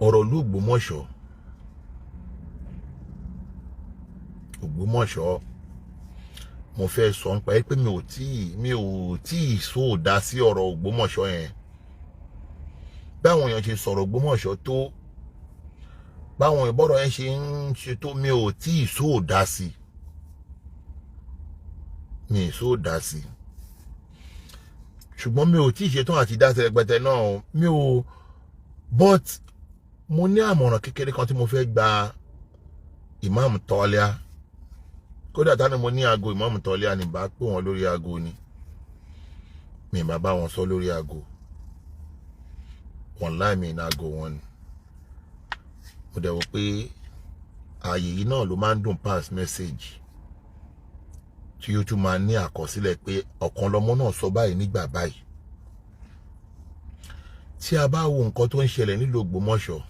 Ọ̀rọ̀ ìlú Ògbómọ̀ṣọ́, Ògbómọ̀ṣọ́, mo fẹ́ sọ nípa ẹ pé mi ò tíì sóòdá sí ọ̀rọ̀ Ògbómọ̀ṣọ́ yẹn. Báwọn èèyàn ṣe sọ̀rọ̀ Ògbómọ̀ṣọ́ tó, báwọn ìbọ̀rọ̀ yẹn ṣe ń ṣe tó, mi ò tíì sóòdá sí, mi ì sóòdá sí. Ṣùgbọ́n mi ò tíì ṣetán àti dá sí rẹpẹtẹ náà, mi ò. But mo ní àmọ̀ràn kékeré kan tí mo fẹ́ gba Imam Tọ́líà. Kódà tá ni mo ní aago Imam Tọ́líà ni, bá pè wọ́n lórí aago ni, mi bá bá wọn sọ lórí aago wọn láì mi ní aago wọn ni. Mo dẹ̀ wò pé ààyè yìí náà ló máa ń dùn pass message tí ó tún máa ní àkọsílẹ̀ pé ọ̀kan lọmọ náà sọ báyìí nígbà báyìí. Tí a bá wo nǹkan tó ń ṣẹlẹ̀ nílùú Ògbómọ̀ṣọ́,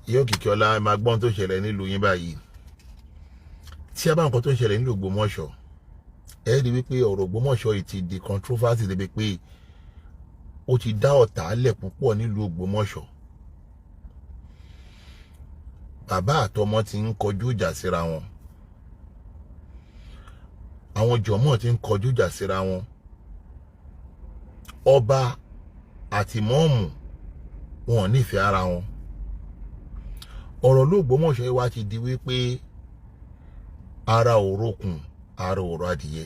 yóò kìkì ọlá ẹ máa gbọ́n tó ṣẹlẹ̀ nílùú yín báyìí. Tí a bá nǹkan tó ń ṣẹlẹ̀ nílùú Ògbómọ̀ṣọ́, ẹ rí wípé ọ̀rọ̀ Ògbómọ̀ṣọ́ yìí ti di controversy débi pé ó ti dá ọ̀tá lẹ̀ púpọ̀ nílùú Ògbómọ̀ṣọ́. Bàbá àtọmọ ti ń kọjú ìjà síra wọn, àwọn jọmọ ti ń kọjú ìjà síra wọn, ọba àti mọ́ọ̀mù wọn ò nífẹ̀ẹ́ ara wọn. Ọ̀rọ̀ l'Ógbómọ̀ṣọ́ yìí wá ti di wípé ara òrokùn, ara òrò adìyẹ.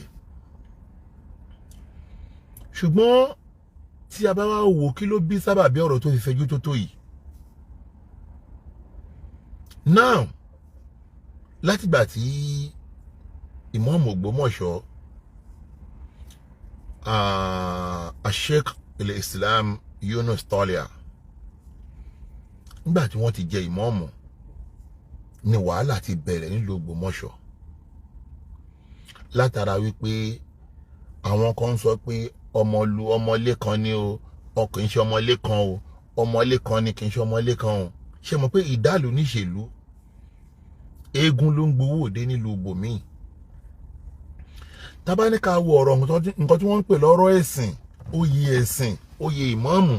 Ṣùgbọ́n tí a bá wá wò, kí ló bí sábàbí ọ̀rọ̀ tó fi fẹjú tó tó yìí now? Látìgbà tí Ìmáàmù Ògbómọ̀ṣọ́, Sheikh il-Islam Yunus Tọ́líà, nígbà tí wọ́n ti jẹ ìmáàmù ni wàhálà ti bẹ̀rẹ̀ nílùú Ògbómọ̀ṣọ́, látara wípé àwọn kan ń sọ pé ọmọlu ọmọlé kan ni o, kì í ṣe ọmọlé kan o, ọmọlé kan ni, kì í ṣe ọmọlé kan o. Ṣe mọ̀ pé ìdálù níṣèlú, eégún ló ń gbowó òde nílùú bòmíì. Tábà ní ká wo ọ̀rọ̀ nǹkan tí wọ́n ń pè lọ́rọ̀ ẹ̀sìn, oyè ẹ̀sìn, oyè ìmáàmù,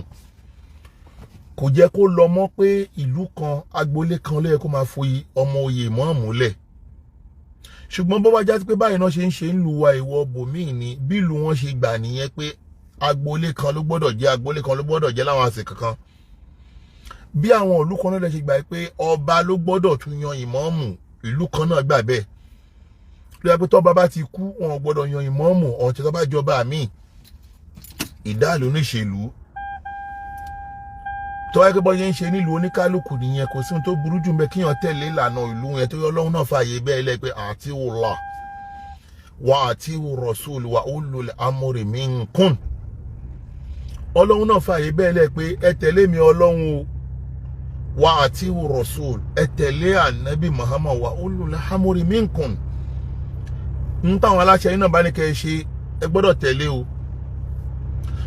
kò jẹ́ kó lọ mọ́ pé ìlú kan, agboolé kan ló yẹ kó máa foyì ọmọ oyè ìmáàmù lẹ̀. Ṣùgbọ́n bó bá já sí pé báyìí náà ṣe ń ṣe ń lu wa, ìwọ bòmíì ni bí ìlú wọn ṣe gbà nìyẹn pé agboolé kan ló gbọ́dọ̀ jẹ́, agboolé kan ló gbọ́dọ̀ jẹ́ láwọn àsìkò kan. Bí àwọn ìlú kan náà lè ṣe gbà pé ọba ló gbọ́dọ̀ tún yan ìmáàmù, ìlú kan náà gbà bẹ́ẹ̀ ló yẹ pé tọ́ba bá ti kú, wọn ò gbọ́dọ̀ yan ìmáàmù ọ̀hún tí tọ́ba jọba míì. Ìdálò níṣèlú tó wáyé pé bọ́ ṣe ń ṣe nílùú oníkálukú nìyẹn, kò sí ohun tó burú jù mẹ́ kíyàn tẹ̀lé ìlànà ìlú yẹn tó yọ. Ọlọ́run náà fààyè bẹ́ẹ̀ lẹ́ pé àti wùlà wà àti rasul wà ulul amri minkum. Ọlọ́run náà fààyè bẹ́ẹ̀ lẹ́ pé ẹ tẹ̀lé mi Ọlọ́run o, wà àti rasul, ẹ tẹ̀lé ànábì Muhammad, wà ulul amri minkum. Ń táwọn aláṣẹ yín náà bá ní kẹ́ ẹ ṣe, ẹ gbọ́dọ̀ tẹ̀lé o.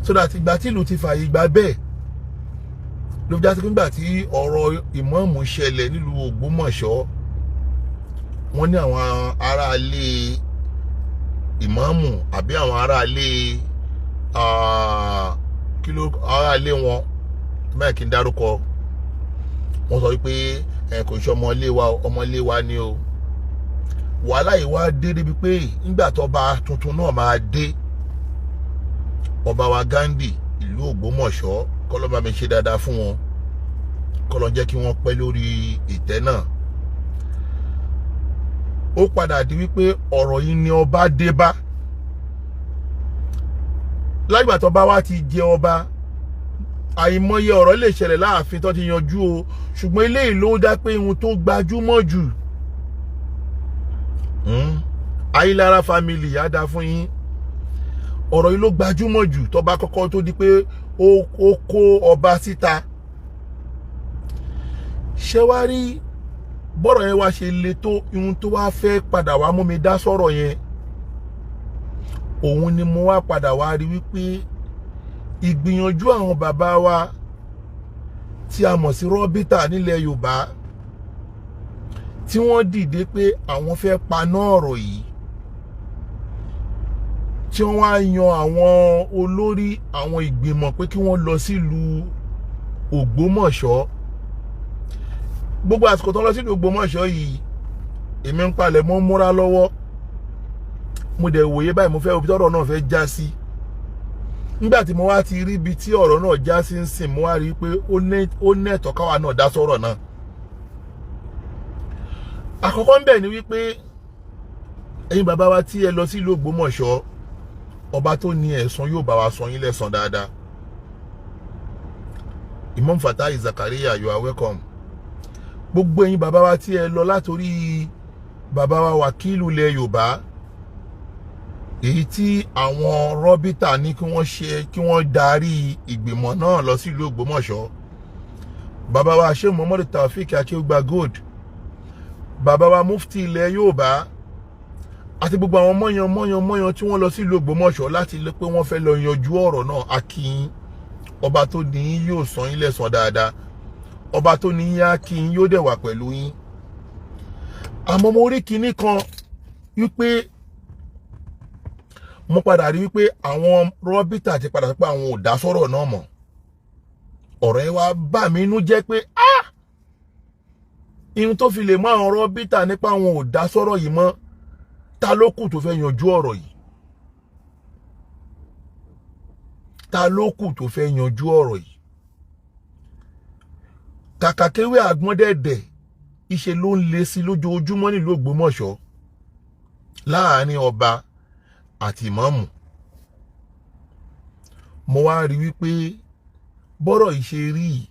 So that ìgbà tí ìlú ti fààyè gbà bẹ́ẹ̀ ló fi já sí pé nígbà tí ọ̀rọ̀ ìmáàmù ṣẹlẹ̀ nílùú Ògbómọ̀ṣọ́, wọ́n ní àwọn aráalé ìmáàmù àbí àwọn aráalé, kí ló aráalé wọn báyìí kí n dárúkọ wọ́n, sọ wípé ẹ kò ṣe ọmọlé wa, ọmọlé wa ni o. Wàhálà yìí wá dé débi pé nígbà tọ́ba tuntun náà máa dé, ọba wa Gandhi ìlú Ògbómọ̀ṣọ́, kọ́lọ́ bá mi ṣe dáadáa fún wọn, kọ́lọ́ jẹ́ kí wọ́n pẹ́ lórí ìtẹ́ náà. Ó padà di wípé ọ̀rọ̀ yìí ni ọba dé bá. Lágbà tó bá wá ti jẹ ọba, àìmọye ọ̀rọ̀ lè ṣẹlẹ̀ láàfin tó ti yanjú o, ṣùgbọ́n eléyìí ló dá pé ohun tó gbajúmọ̀ jù. Ayélára family á dá fún yín. Ọ̀rọ̀ yìí ló gbajúmọ̀ jù tó bá kọ́kọ́ tó di pé ó kó ọba síta. Ṣé wá rí bọ́rọ̀ yẹn wá ṣe le tó, ihun tó wá fẹ́ padà wá mú mi dá sọ̀rọ̀ yẹn, òun ni mo wá padà wá rí wípé ìgbìyànjú àwọn bàbá wa tí a mọ̀ sí rọ́bítà nílẹ̀ Yorùbá, tí wọ́n dìde pé àwọn fẹ́ paná ọ̀rọ̀ yìí, tí Tí wọ́n wá yan àwọn olórí àwọn ìgbìmọ̀ pé kí wọ́n lọ sílùú Ògbómọ̀ṣọ́. Gbogbo àsìkò tó ń lọ sílùú Ògbómọ̀ṣọ́ yìí, èmi ń palẹ̀ mọ́ múra lọ́wọ́. Mo dẹ̀ wòye báyìí, mo fẹ́ ibi tọ́rọ̀ náà fẹ́ já sí. Nígbà tí mo wá ti rí ibi tí ọ̀rọ̀ náà já sí ń sìn, mo wá rí i pé ó ní ẹ̀tọ́ káwa náà dá sọ́rọ̀ náà. Àkọ́kọ́ ń bẹ̀ ni wípé ẹ̀yin bàbá wa tí ẹ lọ sí ìlú Ògbómọ̀ṣọ́, ọba tó ní ẹ̀san yóò bá wa san yín lẹ́san dáadáa. Imam Fatai Zakaria, you are welcome. Gbogbo ẹ̀yin bàbá wa tí ẹ lọ, látòrí bàbá wa wàkílù ilẹ̀ Yorùbá, èyí tí àwọn rọ́bítà ní kí wọ́n ṣe, kí wọ́n darí ìgbìmọ̀ náà lọ sí ìlú Ògbómọ̀ṣọ́, bàbá wa Sheikh Muhammadu Taofik Akéwùgbà Gold, bàbá wa mufti ilẹ̀ Yorùbá, àti gbogbo àwọn mọ́yan mọ́yan mọ́yan tí wọ́n lọ sí ìlú Ògbómọ̀ṣọ́ láti lè pé wọ́n fẹ́ lọ yanjú ọ̀rọ̀ náà, akínyìn. Ọba tó ní yín yóò san yín lẹ́san dáadáa. Ọba tó ní yín á kí yín, yóò dẹ̀ wà pẹ̀lú yín. Àmọ́ mo rí kinní kan wípé mo padà rí wípé àwọn rọ́bìtà ti padà sọ pé àwọn ò dá sọ́rọ̀ náà mọ́. Ọ̀rọ̀ yẹn wá bà mí inú jẹ́ pé, ah, ihun tó fi lè mú àwọn rọ́bìtà nípa àwọn ò dá sọ́rọ̀ yìí mọ́, ta ló kù tó fẹ́ yanjú ọ̀rọ̀ yìí? Ta ló kù tó fẹ́ yanjú ọ̀rọ̀ yìí? Kàkà kéwé àgbọ̀ndẹ̀dẹ̀, ìṣe ló ń le sí lójoojúmọ́ nílùú Ògbómọ̀ṣọ́ láàrin ọba àti ìmáàmù. Mo wá rí wípé bọ́rọ̀ yìí ṣe rí yìí,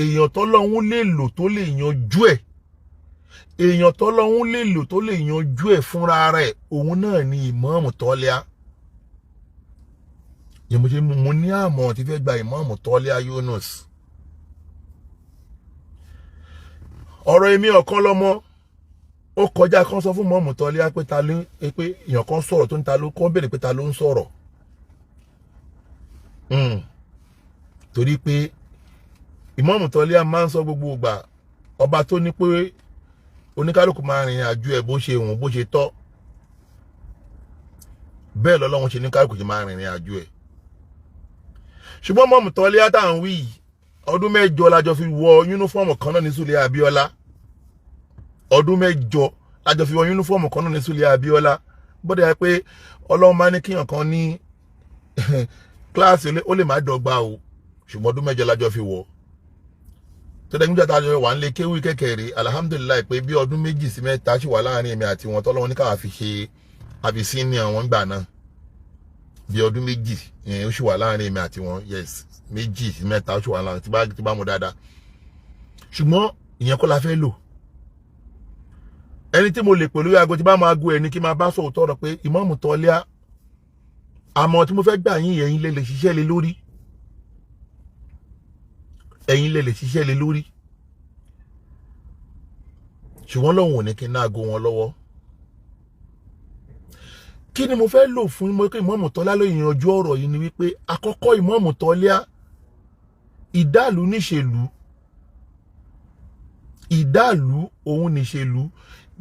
èèyàn tọ́lọ́hún lè lò tó lè yanjú ẹ̀, èèyàn tọ́lọ́hún lè lò tó lè yanjú ẹ̀ fúnra rẹ̀, òun náà ni ìmáàmù Tọ́líà. Yẹn mo ṣe mo ní àmọ̀ràn tí fẹ́ gba ìmáàmù Tọ́líà Yunus. Ọ̀rọ̀ èmi ọ̀kan lọ́mọ ó kọjá kan sọ fún ìmáàmù Tọ́líà pé ta ló pé èèyàn kan sọ̀rọ̀ tó ń ta ló kọ́ béèrè pé ta ló ń sọ̀rọ̀, torí pé ìmáàmù Tọ́líà máa ń sọ gbogbo ìgbà, ọba tó ní pé oníkálukú máa rìnrìn àjò ẹ̀ bó ṣe wùn, bó ṣe tọ́, bẹ́ẹ̀ lọ́lọ́run ṣe ní kálukú ṣe máa rìnrìn àjò ẹ̀. Ṣùgbọ́n ìmáàmù Tọ́líà tá à ń wí yìí, ọdún 8 la jọ fi wọ yúnífọ́ọ̀mù kan náà ní Sùlẹ̀ Abíọ́lá. Ọdún 8 la jọ fi wọ yúnífọ́ọ̀mù kan náà ní Sùlẹ̀ Abíọ́lá. Bọ́dẹ̀ yẹ pé Ọlọ́run máa ní kíyàn kan ní kíláàsì, ó lè má dọ́gba o, ṣùgbọ́n ọdún 8 la jọ fi wọ̀. Tó dẹ́ nígbà tá a jọ wà ń lé kéwì kékeré, alhamdulillahi, pé bí ọdún 2 sí 3 ṣì wà láàrin èmi àti wọn tọ́lọ́wọ́n ní káwá fi ṣe àbísí ní àwọn gbà náà. Bí ọdún 2 ó ṣì wà láàrin èmi àti wọn. Yes, 2 sí 3 ó ṣì wà láàrin tí bá mú dáadáa. Ṣùgbọ́n ìyẹn kọ́ la fẹ́ lò. Ẹni tí mo lè pè lórí aago tí bá máa go ẹni kí máa bá sọ̀rọ̀ tọrọ pé ìmáàmù Tọ́líà, àmọ́ tí mo fẹ́ gbà yín, ẹ̀yin lè lè ṣiṣẹ́ lé lórí, ẹ̀yin lè lè ṣiṣẹ́ lé lórí. Ṣùgbọ́n lọ́hùn ò ní kí n náà go wọn lọ́wọ́. Kí ni mo fẹ́ lò fún mo pé ìmáàmù Tọ́líà ló yanjú ọ̀rọ̀ yìí ni wípé, àkọ́kọ́, ìmáàmù Tọ́líà, ìdálù níṣèlú, ìdálù òun níṣèlú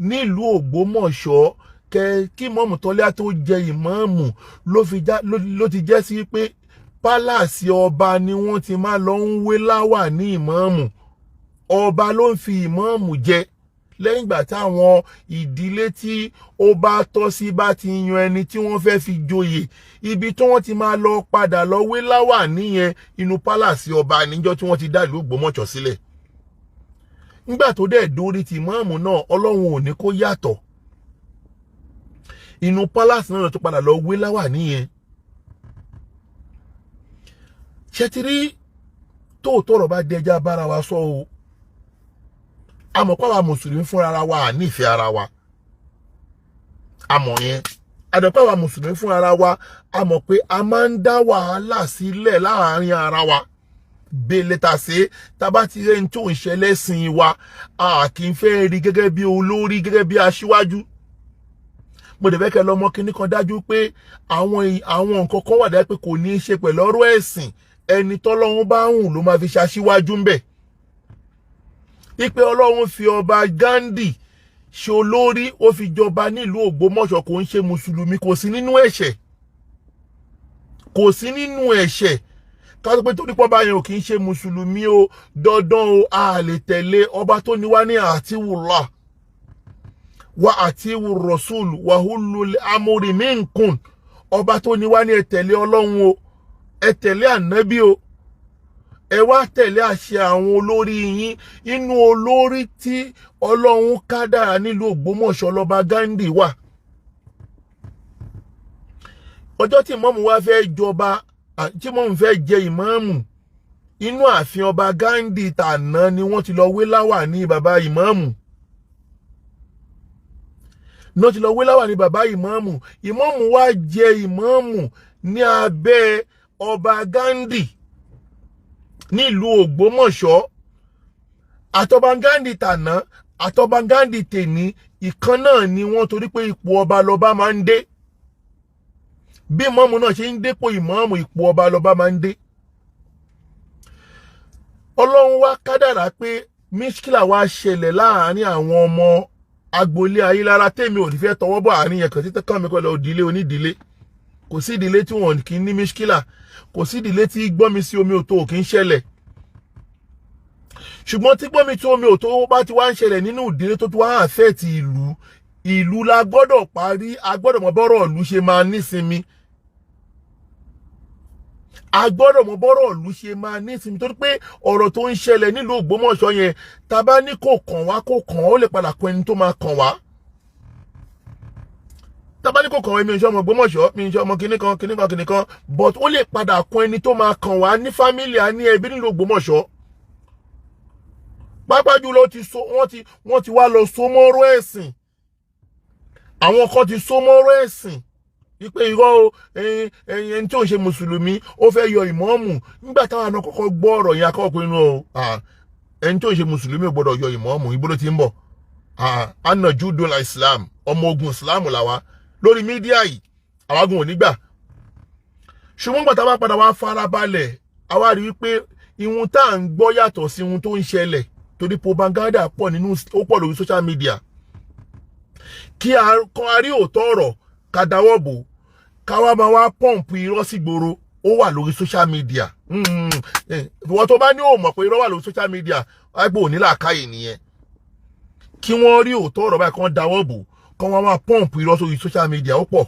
nílùú Ògbómọ̀ṣọ́. Kẹ kí ìmáàmù Tọ́líà tó jẹ ìmáàmù, ló ti jẹ́ sí pé pálàsì ọba ni wọ́n ti máa lọ ń wé láwà ní ìmáàmù. Ọba ló ń fi ìmáàmù jẹ lẹ́yìn ìgbà táwọn ìdílé tí ó bá tọ́ sí bá ti yan ẹni tí wọ́n fẹ́ fi joyè. Ibi tí wọ́n ti máa lọ padà lọ wé láwà níyẹn, inú pálàsì ọba níjọ́ tí wọ́n ti dá ìlú Ògbómọ̀ṣọ́ sílẹ̀. Nígbà tó dẹ̀ dórí ti ìmáàmù náà, Ọlọ́run ò ní kó yàtọ̀, inú pálàsì náà tó padà lọ wé láwà níyẹn. Ṣe ti rí tóòtọ́ ọ̀rọ̀ bá dẹja bára wa sọ o? Àmọ́ pé àwa mùsùlùmí fúnra ara wa à nífẹ̀ẹ́ ara wa, àmọ́ yẹn àdọ̀pẹ́ àwa mùsùlùmí fúnra ara wa, a mọ̀ pé a máa ń dá wàhálà sílẹ̀ láàárín ara wa. Bẹ́ẹ̀lẹ̀ ta ṣe tá bá ti rẹ́ni tó ń ṣẹlẹ̀ sìn wa, a kì í fẹ́ rí gẹ́gẹ́ bí olórí, gẹ́gẹ́ bí aṣíwájú. Mo dẹ̀ fẹ́ kẹ́ lọ́mọ kínní kan dájú pé àwọn nǹkan kan wà dájú pé kò ní í ṣe pẹ̀lú ọ̀rọ̀ ẹ̀sìn. Ẹni tọ́lọ́run bá hùn ló máa fi ṣaṣíwájú ń bẹ̀. Ipe Ọlọ́run fi ọba Gandhi ṣe olórí, ó fi jọba nílùú Ògbómọ̀ṣọ́, kò ń ṣe mùsùlùmí, kò sí nínú ẹ̀ṣẹ̀. Kò sí nínú ẹ̀ṣẹ̀ ká tó pé torí pọ́ báyẹn ò kì í ṣe mùsùlùmí o, dandan o, a lè tẹ̀lé ọba tó ní wá ní àtiwùlá wa àtiwù rọ̀ṣùl wa ulul amri minkum. Ọba tó ní wá ní ẹ tẹ̀lé Ọlọ́run o, ẹ tẹ̀lé ànábì o, ẹ wá tẹ̀lé àṣẹ àwọn olórí yín. Inú olórí tí Ọlọ́run kádàrá nílùú Ògbómọ̀ṣọ́ lọ́ba Gandhi wà. Ọjọ́ tí ìmọ̀ọ́mù wa fẹ́ jọba, tí ìmọ̀ọ́mù fẹ́ jẹ ìmọ̀ọ́mù, inú ààfin ọba Gandhi tàná ni wọ́n ti lọ wé láwà ní bàbá ìmọ̀ọ́mù náà ti lọ wé láwà ní bàbá ìmọ̀ọ́mù. Ìmọ̀ọ́mù wa jẹ ìmọ̀ọ́mù ní abẹ́ ọba Gandhi nílùú Ògbómọ̀ṣọ́. Àtọba Gandhi tàná àtọba Gandhi tèní, ìkan náà ni wọ́n, torí pé ipò ọba lọba máa ń dé. Bí ìmọ̀ọ́mù náà ṣe ń dépò ìmọ̀ọ́mù, ipò ọba lọba máa ń dé. Ọlọ́run wá kádàrá pé míṣkìlà wá ṣẹlẹ̀ láàárín àwọn ọmọ agboolé Ayélára. Tèmi ò ní fẹ́ tọwọ́ bọ̀ àárín yẹn kàn títí kàn mí pẹ̀lú òdìlé onídìílé. Kò sí ìdílé tí wọn kì í ní míṣkìlà, kò sí ìdílé tí gbọ́nmi sí omi òtó kì í ṣẹlẹ̀. Ṣùgbọ́n tí gbọ́nmi tí omi òtó bá ti wá ń ṣẹlẹ̀ nínú ìdílé tó ti wá àfẹ́ẹ̀tì ìlú, ìlú la gbọ́dọ̀ parí. A gbọ́dọ̀ mọ bọ́rọ̀ ìlú ṣe máa nísinmi, a gbọ́dọ̀ mọ bọ́rọ̀ ìlú ṣe máa nísinmi, torí pé ọ̀rọ̀ tó ń ṣẹlẹ̀ nílùú Ògbómọ̀ṣọ́ yẹn, tá bá ní kò kàn wá, kò kàn, ó lè padà kàn ẹni tó máa kàn wá. Tá bá ní kò kàn wá, mi ò ṣe ọmọ Ògbómọ̀ṣọ́, mi ò ṣe ọmọ kinní kan kinní kan kinní kan, but ó lè padà kàn ẹni tó máa kàn wá ní family, á ní ẹbí nílùú Ògbómọ̀ṣọ́. Pápá jùlọ ti so wọ́n ti wá lọ so mọ́rọ́ ẹ̀sìn. Àwọn kan ti so mọ́rọ́ ẹ̀sìn wípé irọ́ o, ẹni tí ò ń ṣe mùsùlùmí ó fẹ́ yọ ìmọ̀ọ́mù. Nígbà táwọn náà kọ́kọ́ gbọ́ ọ̀rọ̀ yẹn, akọ́kọ́ inú o, ẹni tí ò ń ṣe mùsùlùmí ò gbọ́dọ̀ yọ ìmọ̀ọ́mù, ibo ló ti ń bọ̀? Anna judul Islam, ọmọ ogun Islam làwa lórí media yìí, àwa gun ò ní gbà. Ṣùgbọ́n gbàtà bá padà wá farabalẹ̀, àwa rí wípé ihun tá à ń gbọ́ yàtọ̀ sí ihun tó ń ṣẹlẹ̀, torí propaganda pọ̀ nínú, ó pọ̀ lórí social media. Kí a kan a rí òótọ́ ọ̀rọ̀, ká dáwọ́ bò, ká wá máa wá pump irọ́ sí gbòòrò, ó wà lórí social media. Ìwọ tó bá ní ò mọ̀ pé irọ́ wà lórí social media, wáá pé òní làákàyè nìyẹn. Kí wọ́n rí òótọ́ ọ̀rọ̀ báyìí, kán dáwọ́ bò, kán wá máa pump irọ́ sórí social media, ó pọ̀.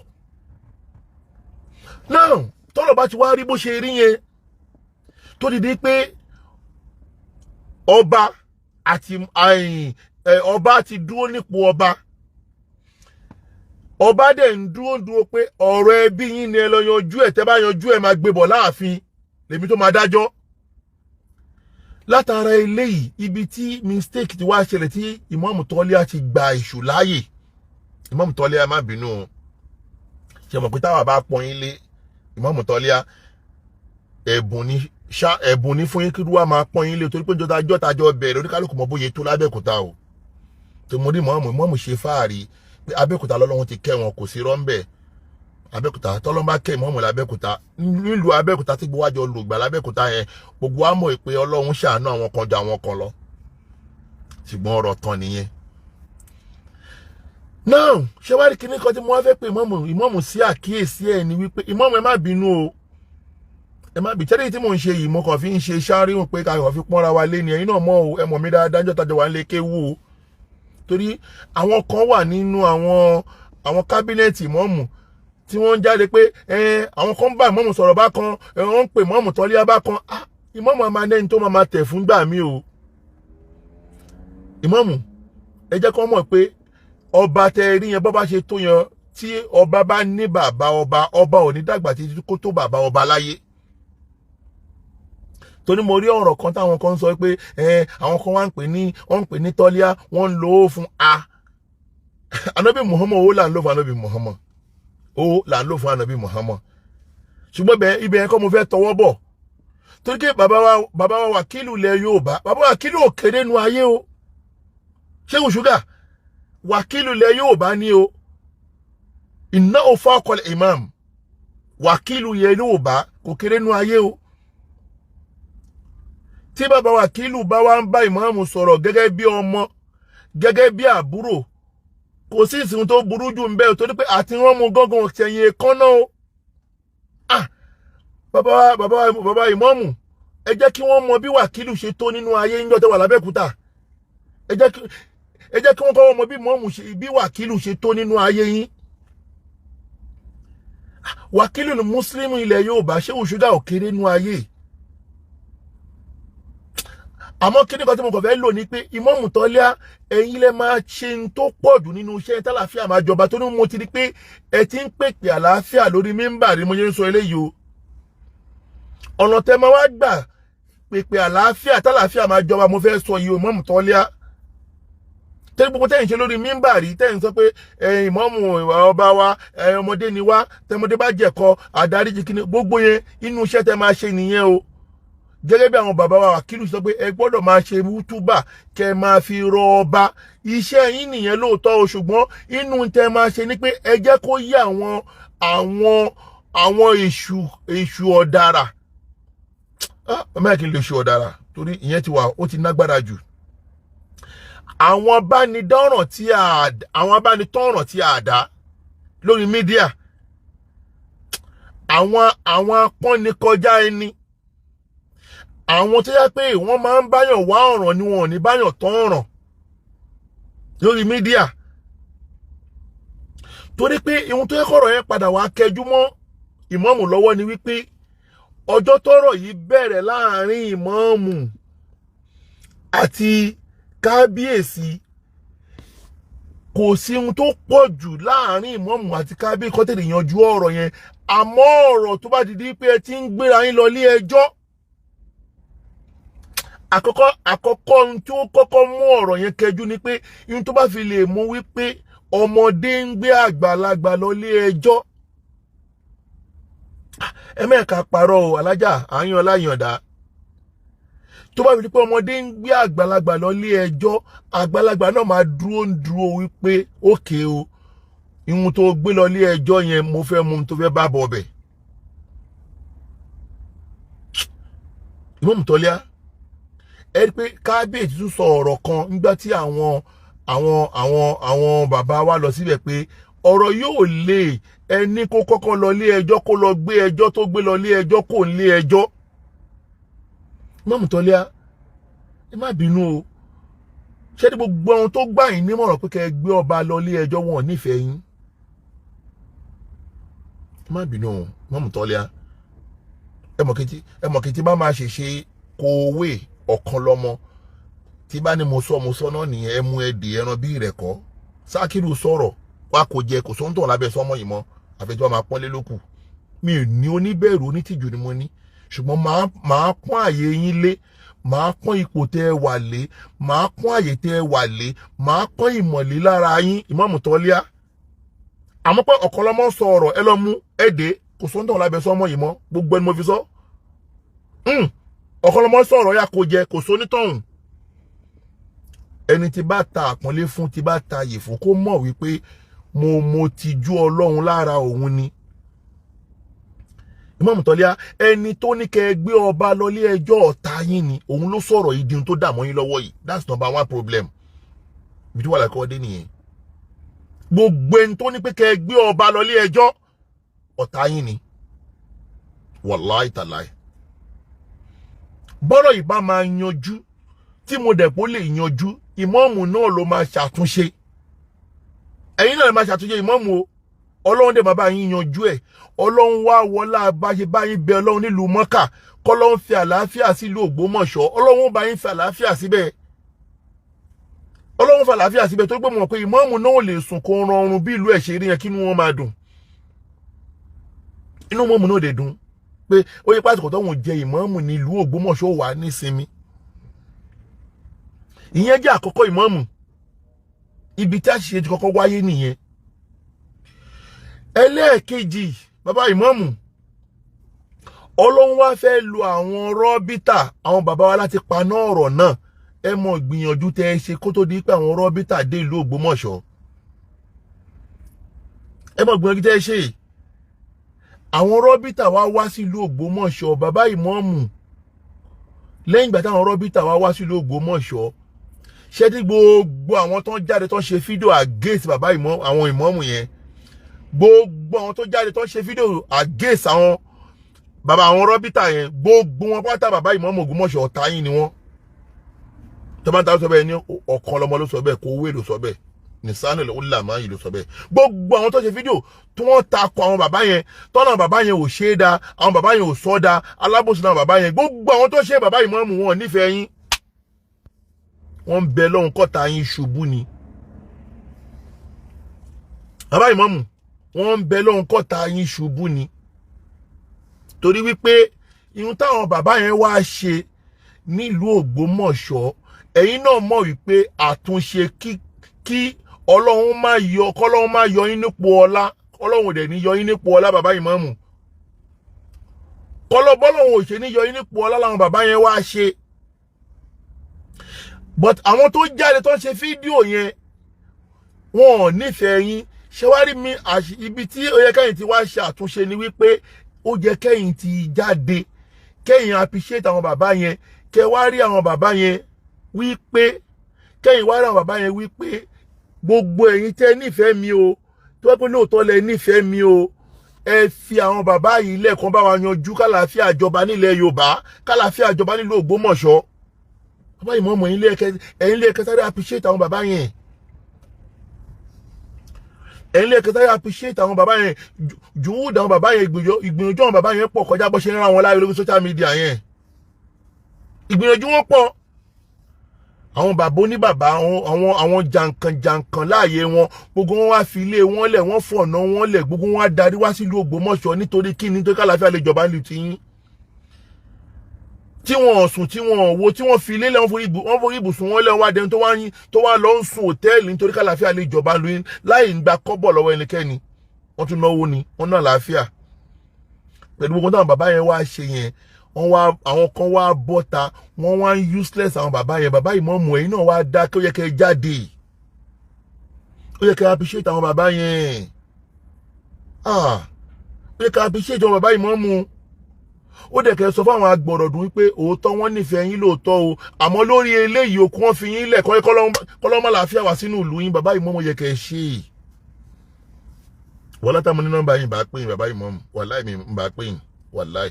Now, tọ́rọ̀ bá ti wá rí bó ṣe rí yẹn, tó ti di pé ọba àti ọba ti dúró nípò ọba, ọba dẹ̀ ń dúró dúró pé ọ̀rọ̀ ẹbí yín ni ẹ lọ yanjú ẹ̀, tẹ́ bá yanjú ẹ̀, máa gbé bọ̀ láàfin lèmi tó máa dájọ́. Látara eléyìí, ibi tí mistake ti wá ṣẹlẹ̀, tí Ìmáàmù Tọ́líà ti gba èṣù láàyè. Ìmáàmù Tọ́líà, má bínú o, ṣe mọ̀ pé táwa bá pọ́n yín lé, Ìmáàmù Tọ́líà, ẹ̀bùn ni ṣá, ẹ̀bùn ní fún yín kí wàá máa pọ́n yín lé, torí pé jọta jọta jọ bẹ̀rẹ̀, oníkálukú mọ bóyá tó lábẹ́òkúta o. Tó mo rí ìmáàmù, ìmáàmù ṣe fáàrí pé Abẹ́òkúta lọ́lọ́run ti kẹ́ wọn, kò sí rọ́ńbẹ́. Abẹ́òkúta tọ́lọ́n bá kẹ́ ìmáàmù lábẹ́òkúta, nílùú Abẹ́òkúta tí gbogbo àjọ lògbà lábẹ́òkúta yẹn, gbogbo wa mọ̀ pé Ọlọ́run ṣàánú àwọn kan ju àwọn kan lọ, ṣùgbọ́n ọ̀rọ̀ tán nìyẹn. Now, ṣé wàá rí kinní kan tí mo wá fẹ́ pé ìmáàmù, ìmáàmù sí àkíyèsí ẹ̀ ni wípé, ìmáàmù, ẹ má bínú o, ẹ má bínú. Tẹ́lẹ̀ tí mò ń ṣe yìí, mo kàn fi ń ṣe ṣáríhùn pé ká kàn fi pọ́nra wa lé ni. Ẹ̀yin náà mọ̀ o, ẹ mọ̀ mí dáadáa níjọ́ tájọ wà ń lé kéwú o, torí àwọn kan wà nínú àwọn cabinet ìmáàmù tí wọ́n ń jáde pé àwọn kan ń bá ìmáàmù sọ̀rọ̀ bákan, wọ́n ń pè ìmáàmù Tọ́líà bákan. Ìmáàmù àmà nẹ́ni tó máa tẹ̀ fún gbà mí o. Ìmáàmù, ẹ jẹ́ kó mọ̀ pé ọba tẹ rí yẹn, bọ́ bá ṣe tó yẹn, tí ọba bá ní bàbá ọba, ọba ò ní dàgbà títí kó tó bàbá ọba láyé. Torí mo rí ọ̀rọ̀ kan táwọn kan ń sọ pé àwọn kan wá ń pè ní, wọ́n ń pè ní Tọ́líà, wọ́n ń lò ó fún a Anabi Muhammad. Ó là ń lò fún Anabi Muhammad, ó là ń lò fún Anabi Muhammad. Ṣùgbọ́n bẹ́ẹ̀, ibẹ̀ yẹn kọ́ mo fẹ́ tọwọ́ bọ̀, torí pé bàbá wa wàkílù ilẹ̀ Yorùbá, bàbá wàkílù òkèrè nu ayé o. Ṣéwù ṣúgà, wàkílù ilẹ̀ Yorùbá ní o, iná òfò ọkọlẹ̀ imam, wàkílù ilẹ̀ Yorùbá kò kéré nu ayé o. Tí bàbá wàkílù bá wá ń bá ìmáàmù sọ̀rọ̀ gẹ́gẹ́ bí ọmọ, gẹ́gẹ́ bí àbúrò, kò sí ìsìn tó burú jù ń bẹ́ẹ̀, torí pé àti wọ́n mú gángan tẹ̀yìn èkánná o. Ah, Bàbá, bàbá, bàbá ìmọ̀ọ́mù, ẹ jẹ́ kí wọ́n mọ bí wàkílù ṣe tó nínú ayé ń jọ́ tẹ́ wà lábẹ́òkúta. Ẹ jẹ́ kí wọ́n kọ́ mọ bí mọ́ọ̀mù ṣe, bí wàkílù ṣe tó nínú ayé yín. Wàkílù ní mùsùlùmí ilẹ̀ Yorùbá, ṣé òṣùdà ò kéré nínú ayé? Àmọ́ kí ni kan tí mo kàn fẹ́ lò ní pé, ìmọ̀ọ́mù Tọ́lá, ẹ̀yin lẹ máa ṣe ń tó pọ̀ jù nínú iṣẹ́ tálàfíà máa jọba, tó ní mo ti rí pé ẹ ti ń pèpè àlàáfíà lórí mímbàrí. Mo yẹn ń sọ eléyìí o. Ọ̀nà tẹ máa wá gbà pèpè àlàáfíà tálàáfíà máa jọba, mo fẹ́ sọ yìí o. Ìmọ̀ọ́mù Tọ́lá, tẹ́lẹ̀ gbogbo tẹ́yìn ṣe lórí mímbàrí, tẹ́yìn sọ pé ìmọ̀ọ́mù ọba wa, ọmọdé ni wá, tẹmọdé bá jẹ̀kọ àdáríjì, kíni gbogbo yẹn, inú iṣẹ́ tẹ́ máa ṣe nìyẹn o. Gẹ́gẹ́ bí àwọn bàbá wa wàkílù sọ pé ẹ gbọ́dọ̀ máa ṣe wútúbà kẹ́ máa fi rọ ọba, iṣẹ́ yín nìyẹn lóòótọ́ o. Ṣùgbọ́n inú tẹ́ máa ṣe ni pé ẹ jẹ́ kó yé àwọn èṣù ọ̀dàrà. Mẹ́rin kì í lè ṣù ọ̀dàrà torí ìyẹn ti wà, ó ti nágbára jù. Àwọn abánidọ́ràn tí a dá lórí media, àwọn apọ́nikọjá ẹni, àwọn tó yẹ pé wọ́n máa ń báyàn wá ọ̀ràn ni, wọn ò ní báyàn tán ọ̀ràn lórí media, torí pé ihun tó yẹ kọ̀rọ̀ yẹn padà wá kẹjú mọ́ ìmọ̀ọ́mù lọ́wọ́ ni wípé ọjọ́ tọ́rọ̀ yìí bẹ̀rẹ̀ láàrin ìmọ̀ọ́mù àti kábíyèsí, kò sí ohun tó pọ̀ jù láàrin ìmọ̀ọ́mù àti kábíyèsí kó tètè yanjú ọ̀rọ̀ yẹn. Àmọ́ ọ̀rọ̀ tó bá ti di pé ẹ ti ń gbéra yín lọ ilé ẹjọ́, àkọ́kọ́ ohun tí ó kọ́kọ́ mú ọ̀rọ̀ yẹn kẹjú ni pé ohun tó bá fi lè mú wípé ọmọdé ń gbé àgbàlagbà lọ ilé ẹjọ́, ẹ mẹ́ẹ̀ka parọ́ o. Alájà àyàn ọláyàndá, tó bá fi di pé ọmọdé ń gbé àgbàlagbà lọ ilé ẹjọ́, àgbàlagbà náà máa dúró ń dúró wípé ókè o, ihun tó gbé lọ ilé ẹjọ́ yẹn, mo fẹ́ mú un tó fẹ́ bá bọ̀ bẹ̀. Ìmọ̀mù Tọ́lá, ẹ rí pé kábíyèsí tún sọ ọ̀rọ̀ kan nígbà tí àwọn bàbá wa lọ síbẹ̀ pé ọ̀rọ̀ yóò lè ẹni kó kọ́kọ́ lọ ilé ẹjọ́, kó lọ gbé ẹjọ́ tó gbé lọ ilé ẹjọ́ kó ń lé ẹjọ́. Ìmọ̀mù Tọ́lá, ẹ má bínú o. Ṣé ní gbogbo ohun tó gbà yín nímọ̀ràn pé kẹ́ ẹ gbé ọba lọ ilé ẹjọ́, wọn ò nífẹ̀ẹ́ yín. Ẹ má bínú o, Ìmọ̀mù Tọ́lá. Ẹ mọ̀ kejì bá máa ṣèṣe kówé ọ̀kan lọ́mọ tí bá ní mo sọ náà nìyẹn. Ẹ mú ẹ dì ẹran bí ìrẹ̀kọ́. Sákìrù sọ̀rọ̀ wa kò jẹ, kò sóńtàn lábẹ́ sọ́mọ yìí mọ́, àfi tí wọ́n máa pọ́nlé lókù. Mi ò ní oníbẹ̀rù, onítìjú ni mo ní, ṣùgbọ́n máa pọ́n àyè yín lé, máa pọ́n ipò tẹ́ ẹ wà lé, máa pọ́n àyè tẹ́ ẹ wà lé, máa pọ́n ìmọ̀lé lára yín, Ìmáàmù Tọ́líà. Àmọ́ pé ọ̀kan lọ́mọ sọ ọ̀rọ̀, ẹ lọ mú ẹ dé, kò sóńtàn lábẹ́ sọ́mọ yìí mọ́. Gbogbo ẹni mo fi sọ, ọ̀kan lọ́mọ sọ̀rọ̀ yà kò jẹ, kò sónítọ̀hún. Ẹni tí bá ta àpọ́nlé fún, tí bá ta àyè fún, kó mọ̀ wípé mo ti jú Ọlọ́run lára òun ni. Ìmáàmù Tọ́líà, ẹni tó ní kẹ́ ẹ gbé ọba lọ ilé ẹjọ́, ọ̀tá yín ni. Òun ló sọ̀rọ̀ yìí di ohun tó dààmú yín lọ́wọ́ yìí. That's number one problem. Ibi tí wàhálà kọ́ dé nìyẹn. Gbogbo ẹni tó ní pé kẹ́ ẹ gbé ọba lọ ilé ẹjọ́, ọ̀tá yín ni. Wàláì tàláì, bọ́rọ̀ yìí bá máa yanjú, tí mo dẹ̀ pé ó lè yanjú, ìmọ̀ọ́mù náà ló máa ṣàtúnṣe. Ẹ̀yin náà lè máa ṣàtúnṣe, ìmọ̀ọ́mù o. Ọlọ́run dẹ̀ bàbá yín yanjú ẹ̀. Ọlọ́run wá wọlá bá ṣe bá yín bẹ Ọlọ́run nílùú Mọ́kà, kọ́lọ́run fi àlàáfíà sílùú Ògbómọ̀ṣọ́. Ọlọ́run bá yín fi àlàáfíà síbẹ̀, Ọlọ́run fi àlàáfíà síbẹ̀, tó gbé mọ̀ pé ìmọ̀ọ́mù náà ò lè sùn kó rọrùn bí ìlú ẹ̀ ṣe rí yẹn, kí inú wọn máa dùn. Inú mọ́ọ̀mù náà dẹ̀ dùn pé ó yẹ pásítọ̀ tó ń jẹ ìmọ̀ọ́mù ní ìlú Ògbómọ̀ṣọ́ wà nísinmi. Ìyẹn jẹ́ àkọ́kọ́, ìmọ̀ọ́mù. Ibi tí àṣìṣe ti kọ́kọ́ wáyé nìyẹn. Ẹlẹ́ẹ̀kejì, bàbá ìmọ̀ọ́mù, Ọlọ́run wá fẹ́ lo àwọn rọ́bítà, àwọn bàbá wa, láti paná ọ̀rọ̀ náà. Ẹ mọ̀ gbìyànjú tẹ́ ẹ ṣe kó tó di pé àwọn rọ́bítà dé ìlú Ògbómọ̀ṣọ́. Ẹ mọ̀ gbìyànjú tẹ́ ẹ ṣe. Àwọn rọ́bítà wá wá sílùú Ògbómọ̀ṣọ́, bàbá ìmọ̀ọ́mù. Lẹ́yìn ìgbà táwọn rọ́bítà wá wá sílùú Ògbómọ̀ṣọ́, ṣé tí gbogbo àwọn tó ń jáde tó ń ṣe fídíò against bàbá ìmọ̀, àwọn ìmọ̀ọ́mù yẹn, gbogbo àwọn tó jáde tó ń ṣe fídíò against àwọn Bàbá àwọn rọ́bìtà yẹn, gbogbo wọn pátá, bàbá ìmọ̀ọ́mù Ògbómọ̀ṣọ́, ọ̀tá yín ni wọ́n. Tọ́ba ń ta sọ bẹ́ẹ̀ ní ọ̀kan lọ́mọ ló sọ bẹ́ẹ̀, kó owó èlò sọ bẹ́ẹ̀, nìsánù ló là máa yìí ló sọ bẹ́ẹ̀. Gbogbo àwọn tó ṣe fídíò tí wọ́n takò àwọn bàbá yẹn, tọ́nà bàbá yẹn ò ṣe é da, àwọn bàbá yẹn ò sọ da, alábòsí náà bàbá yẹn, gbogbo àwọn tó ṣe bàbá ìmọ̀ọ́mù, wọn nífẹ̀ẹ́ yín. Wọ́n ń bẹ lọ́hùn kọ́ta yín ṣubú ni. Bàbá ìmọ̀ọ́mù, wọ́n ń bẹ lọ́hùn kọ́ta yín ṣubú ni, torí wípé ihun táwọn bàbá yẹn wá ṣe nílùú Ògbómọ̀ṣọ́, ẹ̀yin náà mọ̀ wípé àtúnṣe kí Ọlọ́run má yọ, kọ́lọ́run má yọ yín nípò ọlá. Ọlọ́run ò dẹ̀ ní yọ yín nípò ọlá, bàbá ìmọ̀ọ́mù. Kọ́lọ́ bọ́lọ́run ò ṣe ní yọ yín nípò ọlá làwọn bàbá yẹn wá ṣe. But àwọn tó jáde tó ń ṣe fídíò yẹn, wọn ò nífẹ̀ẹ́ yín. Ṣé wá rí mi, ibi tí ó yẹ kẹ́yìn ti wá ṣe àtúnṣe ni wípé ó jẹ́ kẹ́yìn ti jáde, kẹ́yìn appreciate àwọn bàbá yẹn, kẹ́ wá rí àwọn bàbá yẹn wípé, kẹ́yìn wá rí àwọn bàbá yẹn wípé gbogbo ẹ̀yin tẹ́ nífẹ̀ẹ́ mi o, tó wá pé lóòótọ́ lẹ nífẹ̀ẹ́ mi o, ẹ fi àwọn bàbá yìí lẹ́ẹ̀kan bá wa yanjú kálàáfíà jọba nílẹ̀ Yorùbá, kálàáfíà jọba nílùú Ògbómọ̀ṣọ́. Bàbá ìmọ̀ọ́mọ̀, ẹ̀yin lé ẹ̀kẹ́ sáré appreciate àwọn bàbá yẹn. Ẹ̀yin lé ẹ̀kẹ́ sáré appreciate àwọn bàbá yẹn. Jùwúdà àwọn bàbá yẹn, ìgbìyànjú àwọn bàbá yẹn pọ̀ kọjá bó ṣe ń rán wọn láyé lórí social media yẹn. Ìgbìyànjú wọn pọ̀. Àwọn bàbá oníbàbá, àwọn jàǹkàn jàǹkàn láàyè wọn, gbogbo wọn wá fi ilé wọn lẹ̀, wọ́n fọ̀nà wọn lẹ̀, gbogbo wọn á darí wá sílùú Ògbómọ̀ṣọ́. Nítorí kí ni? Nítorí kálàáfíà lè jọba nílùú tiyín, tí wọn sùn, tí wọn wo, tí wọn fi ilé lẹ̀, wọ́n forí ibùsùn wọn lẹ̀, wọ́n wá dẹni tó wá yín tó wá lọ ń sùn hòtẹ́ẹ̀lì nítorí kálàáfíà lè jọba lóyún, láì ń gba kọ́bọ̀ lọ́wọ́ ẹnikẹ́ni. Wọ́n tún náwó ni wọ́n náà láàfíà pẹ̀lú gbogbo táwọn bàbá yẹn wá ṣe yẹn. Wọ́n wá, àwọn kan wá bọ́ta, wọ́n wá ń useless àwọn bàbá yẹn. Bàbá ìmọ̀ọ́mù, ẹ̀yin náà wá dá kí ó yẹ kẹ́ ẹ jáde, ó yẹ kẹ́ ẹ appreciate àwọn bàbá yẹn. Ah, ó yẹ kẹ́ ẹ appreciate àwọn bàbá ìmọ̀ọ́mù. Ó dẹ̀ kẹ́ ẹ sọ fún àwọn agbọ̀rọ̀dùn wípé òótọ́ wọn nífẹ̀ẹ́ yín lóòótọ́ o, àmọ́ lórí eléyìí okun wọn fi yín lẹ̀ kọ́lọ́mọ́ làáfíà wá sínú ìlú yín. Bàbá ìmọ̀ọ́mù, yẹ kẹ́ ẹ ṣe é. Wọ́n látàmú ní nọ́mbà yín, bá pè yín. Bàbá ìmọ̀ọ́mù, wàláì mi ń bá pè yín, wàláì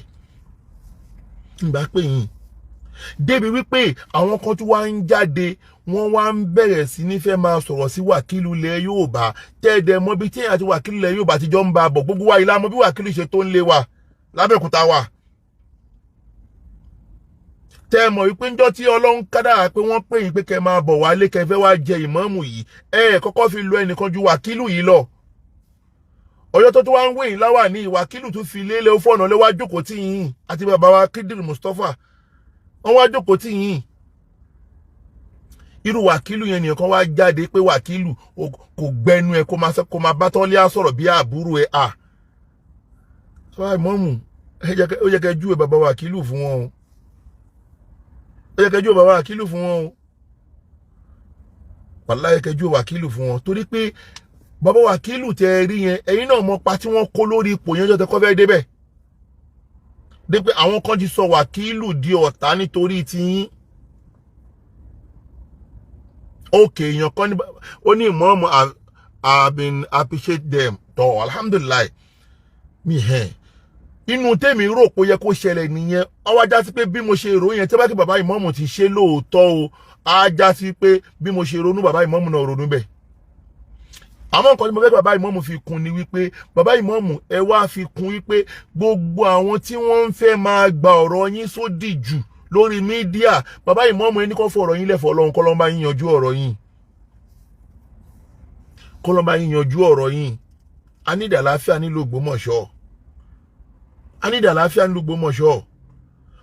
ń bá pè yín. Débi wípé àwọn kan tí wàá ń jáde, wọ́n wá ń bẹ̀rẹ̀ sí ní fẹ́ máa sọ̀rọ̀ sí wàkílù ilẹ̀ Yorùbá. Tẹ́ẹ̀dẹ̀ mọ́ bí tíyẹn àti wàkílù ilẹ̀ Yorùbá ti jọ ń ba bọ̀. Gbogbo wa ìlà mọ́ bí wàkílù ṣe tó ń lé wa lábẹ́òkúta wa. Tẹ́ ẹ mọ̀ wípé ńjọ́ tí Ọlọ́run kádàrá pé wọ́n pè yín pé kẹ́ máa bọ̀ wálé, kẹ́ fẹ́ wá jẹ ìmáàmù yìí, ẹ kọ́kọ́ fi lọ ẹnìkan ju wàkílù yìí lọ. Ọjọ́ tó tó wá ń wé yín láwà ní ìwàkílù tún fi lélẹ̀ fọ́nà lé wá jókòó tí yín àti bàbá wa Kídìrì Mustapha, wọ́n wá jókòó tí yín. Irú wàkílù yẹn nìkan wá jáde pé wàkílù kò gbẹnu ẹ kó máa bá tọ́lé sọ̀rọ̀ bí àbúrò ẹ. À bàbá ìmọ̀ọ́mù, ó yẹ kẹ́ júwe bàbá wàkílù fún wọn o. Ó yẹ kẹ́ júwe bàbá wàkílù fún wọn o. Wàláhì, yẹ kẹ́ júwe wàkílù fún wọn, torí pé bàbá wàkílù tẹ ẹ rí yẹn, ẹ̀yin náà mọ pa tí wọ́n kó lórí ipò yẹn jọ́ tẹ kọ́ fẹ́ débẹ̀ dé pé àwọn kan ti sọ wàkílù di ọ̀tá nítorí tiyín. Òkè èèyàn kan ní ó ní ìmọ̀ọ́mù, I been appreciate them tọ́. Alhamdulillahi mi hẹ́n inú tèmi rò pé ó yẹ kó ṣẹlẹ̀ nìyẹn. Ó wá já sí pé bí mo ṣe rò yẹn, tí bá kí bàbá ìmọ̀ọ́mù ti ṣe lóòótọ́ o, á já sí pé bí mo ṣe ronú, bàbá ìmọ̀ọ́mù náà ronú bẹ́ẹ̀. Àmọ́ nǹkan tí mo fẹ́ kí bàbá ìmọ̀ọ́mù fi kún ni wípé, bàbá ìmọ̀ọ́mù, ẹ wá fi kún wípé gbogbo àwọn tí wọ́n ń fẹ́ máa gba ọ̀rọ̀ yín sódì jù lórí media, bàbá ìmọ̀ọ́mù, ẹni kọ́ fọ̀rọ̀ yín lẹ̀fọ̀ Ọlọ́run, kọ́ ló ń bá yín yanjú ọ̀rọ̀ yín, kọ́ ló ń bá yín yanjú ọ̀rọ̀ yín. A ní ìdàláfíà nílùú Ògbómọ̀ṣọ́, a ní ìdàláfíà nílùú Ògbómọ̀ṣọ́.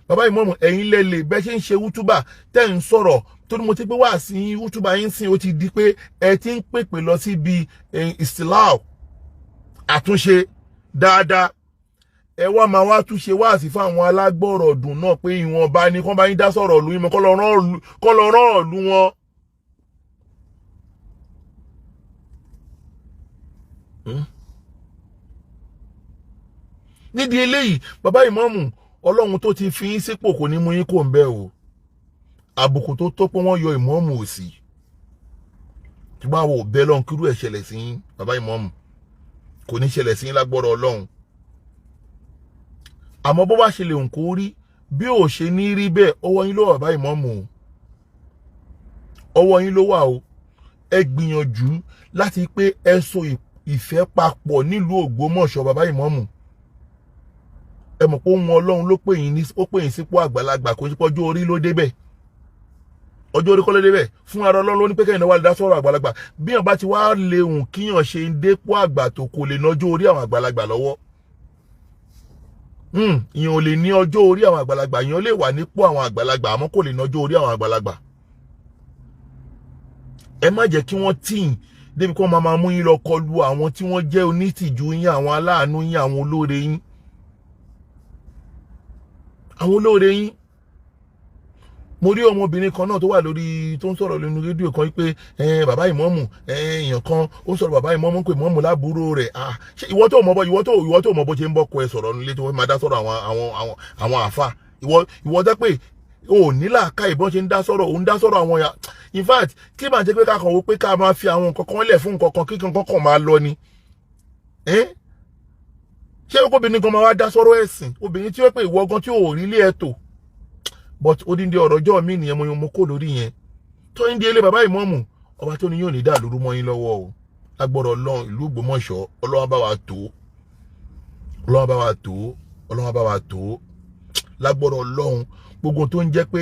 Bàbá ìmọ̀ọ́mù, ẹ̀yin lẹ́lẹ̀ bẹ́ẹ̀ ṣe ń ṣe wútúbà tẹ́ ń sọ̀rọ̀, torí mo ti pé wá sí wútúbà yín sìn, ó ti di pé ẹ ti ń pèpè lọ síbi ìsìláà àtúnṣe dáadáa. Ẹ wá máa wá túnṣe wáàsí fún àwọn alágbọ̀rọ̀ dùn náà pé ìwọ̀nba ni kán bá yín dá sọ̀rọ̀ ìlú yín mọ́, kọ́ lọ rán ìlú wọn. Nídìí eléyìí, bàbá ìmọ̀ọ́mù, Ọlọ́run tó ti fi yín sípò kò ní mú yín kò ń bẹ́ o. Àbùkù tó tó pé wọ́n yọ ìmọ̀ọ́mù òsì, ṣùgbọ́n àwọn ò bẹ́ lọ́hùn kírú ẹ̀ ṣẹlẹ̀ sí yín. Bàbá ìmọ̀ọ́mù, kò ní ṣẹlẹ̀ sí yín lágbọ́rọ̀ Ọlọ́run. Àmọ́ bó bá ṣe lè hùn kó rí, bí ò ṣe ní rí bẹ́ẹ̀, ọwọ́ yín ló wà báyìí mọ́mù o, ọwọ́ yín ló wà o. Ẹ gbìyànjú láti pé ẹ so ìfẹ́ papọ̀ nílùú Ògbómọ̀ṣọ́. Bàbá ìmọ̀mù, ẹ mọ̀ pé ohun Ọlọ́run ló pè yín ní, ó pè yín sípò àgbàlagbà. Kò sí pé ọjọ́ orí ló débẹ̀, ọjọ́ orí kọ́ ló débẹ̀. Fún ara Ọlọ́run ló ní pé kẹ́yìn náà wà lè dá sọ̀rọ̀ àgbàlagbà. Bí yàn bá ti wá léhùn kíyàn ṣe ń dépò àgbà tó, kò lè nọjọ́ orí àwọn àgbàlagbà lọ́wọ́. Ìyàn ò lè ní ọjọ́ orí àwọn àgbàlagbà. Ìyàn lè wà nípò àwọn àgbàlagbà, àmọ́ kò lè nọjọ́ orí àwọn àgbàlagbà. Ẹ má jẹ́ kí wọ́n tíì débi kí wọ́n máa mú yín lọ kọlu àwọn tí wọ́n jẹ́ onítìjú yín, àwọn aláàánú yín, àwọn olóore yín, àwọn olóore yín. Mo rí ọmọbìnrin kan náà tó wà lórí tó ń sọ̀rọ̀ lórí rédíò kan pé bàbá ìmọ̀ọ́mù, èèyàn kan ó sọ̀rọ̀ bàbá ìmọ̀ọ́mù pé ìmọ̀ọ́mù lábúrò rẹ̀. Ṣé ìwọ tó mọ bó ṣe ń bọ́kọ ẹ sọ̀rọ̀ nílé tó fẹ́ máa dá sọ̀rọ̀ àwọn àfa? Ìwọ jẹ́ pé o ò ní làákà ìbọn ṣe ń dá sọ̀rọ̀, òun dá sọ̀rọ̀ àwọn ya. In fact, kí màá jẹ́ pé ká kàn wó pé ká máa fi àwọn nǹkan kan lẹ̀ fún nǹkan kan, kí nǹkan kan máa lọ ni. Ṣé obìnrin kan máa wá dá sọ̀rọ̀ ẹ̀sìn, obìnrin tí ó pé ìwọ gan tí ò rí ilé ẹ̀ tò? But odindi ọ̀rọ̀ ọjọ́ mi nìyẹn. Mo kó lórí yẹn tó ń di ilé bàbá ìmọ̀ọ́mù. Ọba tó ní yóò ní dà lóru mọ́ yín lọ́wọ́ o. Lágbọ́dọ̀ Ọlọ́run, ìlú Ògbómọ̀ṣọ́, Ọlọ́run bá wa tó, Ọlọ́run bá wa tó, Ọlọ́run bá wa tó. Lágbọ́dọ̀ Ọlọ́run, gbogbo tó ń jẹ́ pé